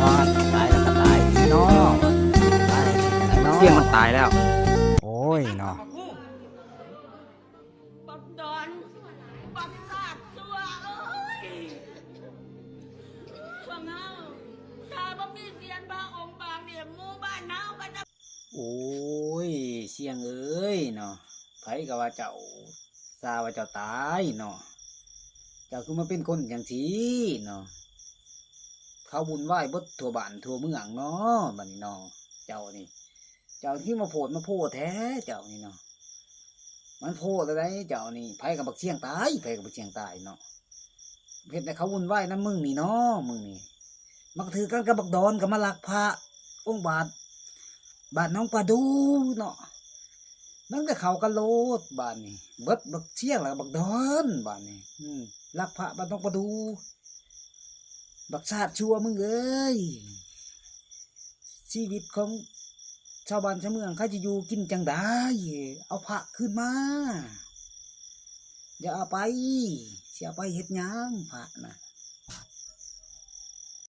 ຕາຍແລ້ວກໍຕາຍເນາະ ຕາຍແລ້ວເນາະ ສຽງມັນຕາຍແລ້ວ ໂອ້ຍເນາະ ບັກດອນ ບັກຊາດຊົ່ວເອີຍ ພວກເຮົາ ຖ້າບໍ່ມີສຽນພະອົງບາດນີ້ ໝູ່ບ້ານເຮົາກໍຈະ ໂອ້ຍ ສຽງເອີຍເນາະ ໃຜກໍວ່າເຈົ້າ ຊາວ່າເຈົ້າຕາຍເນາະ ເຈົ້າຄືມາເປັນຄົນຈັ່ງຊີ້ເນາະ ເຂົາວຸ່ນວາຍເບິດທົ່ວບ້ານທົ່ວເມືອງເນາະ ບັດນີ້ເນາະ ເຈົ້ານີ້ ເຈົ້າຄືມາໂພດມາໂພແທ້ ເຈົ້ານີ້ເນາະ ມັນໂພດແລ້ວໃດ ເຈົ້ານີ້ ໃຜກໍບັກຊຽງຕາຍ ໃຜກໍບັກຊຽງຕາຍເນາະ ເຮັດໃຫ້ເຂົາວຸ່ນວາຍນຳມຶງນີ້ເນາະ ມຶງນີ້ ມັກຖືກກັນກັບບັກດອນ ກໍມາລັກພະອົງບາດ ບ້ານໜອງປາດູເນາະ ມັນກໍເຂົ້າກັນໂລດບາດນີ້ ເບິດບັກຊຽງແລ້ວກໍບັກດອນບາດນີ້ ອືມ ລັກພະບ້ານໜອງປາດູ ບັກຊາດຊົ່ວມຶງເອີຍ ຊີວິດຂອງຊາວບ້ານຊາວເມືອງ ເຂົາຈະຢູ່ກິນຈັ່ງໃດ ເອົາພະຄືນມາ ຢ່າເອົາໄປ ຊິເອົາໄປເຮັດຫຍັງພະນະ